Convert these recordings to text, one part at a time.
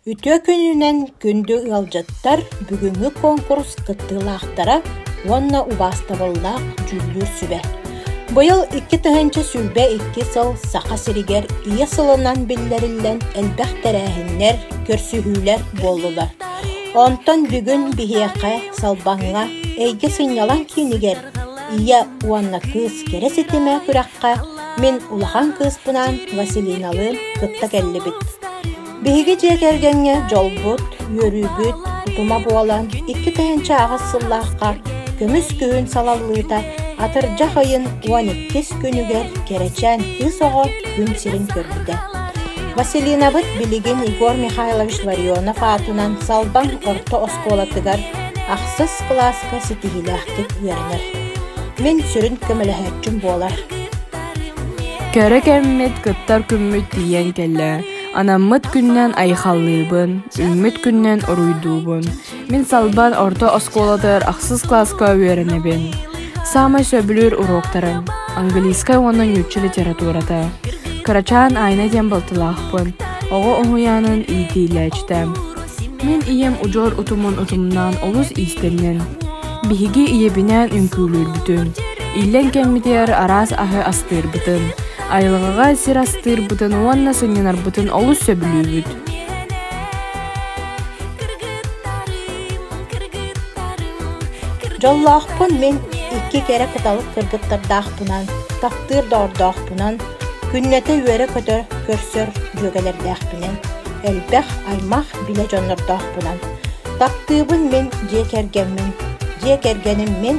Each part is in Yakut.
Үтүө күнүнэн күндү ыалдьыттар, бүгүҥҥү куонкурус кыттыылаахтара уонна убаастабыллаах дьүүллүүр сүбэ. Быйыл 2022 сыл Саха сиригэр Ийэ сылынан биллэриллэн элбэх тэрээһиннэр, көрсүһүүлэр буоллулар. Онтон бүгүн биһиэхэ Салбаҥҥа Эйгэ сынньалаҥ киинигэр Ийэ уонна кыыс кэрэ ситимэ күрэххэ мин улахан кыыспынаан Василиналыын кытта кэллибит. Биһиги дьиэ кэргэҥҥэ дьолбут, үөрүүбүт утума буолан 2008 сыллаахха көмүс күһүн салаллыыта атырдьах ыйын 12 күнүгэр кэрэчээн кыыс оҕо күн сирин көрбүтэ. Василинабыт билигин Егор Михайлович Ларионов аатынан Салбаҥ орто оскуолатыгар ахсыс кылааска ситиһиилээхтик үөрэнэр. Мин сүрүн көмөлөһөөччүм буолар. Көрө кэммит, кыттар күммүт тиийэн кэллэ. Анаммыт күнүнэн айхаллыыбын, үүммүт күнүнэн уруйдуубун. Мин Салбан орто оскуолатыгар ахсыс кылааска үөрэнэбин. Саамай сөбүлүүр уруоктарым английскай уонна нуучча литературата. Кырачаан Айна диэн балтылаахпын, оҕо уһуйаанын иитиилээччитэ. Мин ийэм удьуор утумун утумнаан олус иистэнньэн. Биһиги ийэбинээн үҥкүүлүүрбүтүн, иллэҥ кэммитигэр араас аһы астыырбытын, айылҕаҕа сир астыырбытын уонна сынньанарбытын олус сөбүлүүбүт. Дьоллоохпун мин икки кэрэ кыталык кыргыттардаахпынан, таптыыр доҕордоохпунан, күннэтэ үөрэ-көтө көрсөр дьүөгэлэрдээхпинэн, элбэх аймах билэ дьоннордоохпунан. Таптыыбын мин дьиэ кэргэммин, дьиэ кэргэним мин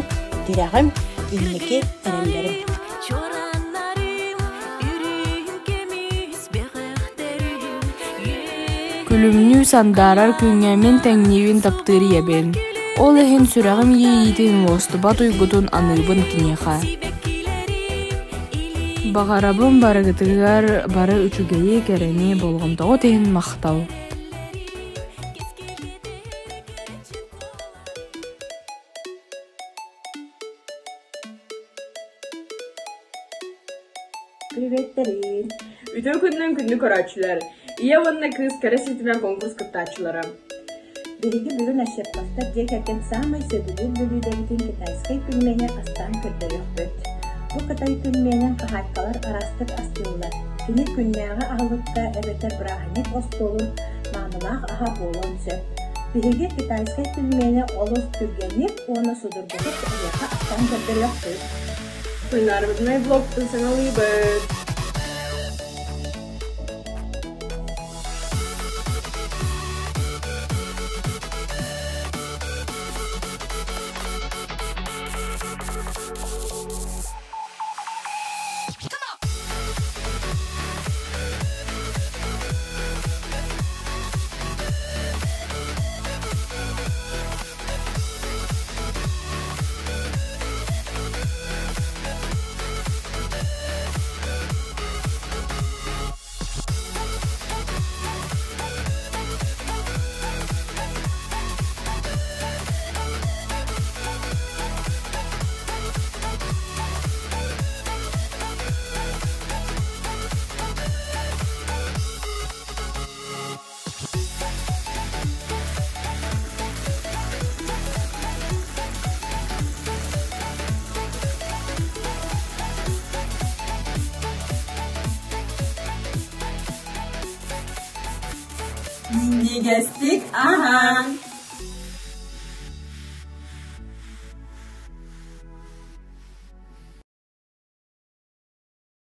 тирэҕим, инники эрэллэрим. Күлүмнүү сандаарар күҥҥэ мин тэҥниибин таптыыр ийэбин, ол иһин сүрэҕим иэйиитин уостубат уйгутун аныыбын киниэхэ. Баҕарабын барыгытыгар бары үчүгэйи, кэрэни, болҕомтоҕут иһин махтал. Приветтерин! Үтүө күнүнэн күндү көрөөччүлэр! Ийэ уонна кыыс кэрэ ситимэ конкурс кыттааччылара. Биһиги бүгүн Ощепковтар дьиэ кэргэн саамай сөбүлүүр бүлүүдэбитин китайскай пельмени астаан көрдөрүөхпүт. Бу кытай пельменин хаһаайкалар араастык астыыллар. Кини күннээҕи аһылыкка эбэтэр бырааһынньык остуолун маанылаах аһа буолуон сөп. Биһиги китайскай пельмени олус түргэнник уонна судургутук эһиэхэ астаан көрдөрүөхпүт. Кулинарнай блогтун саҥалыыбыт. Минньигэстик аһаан!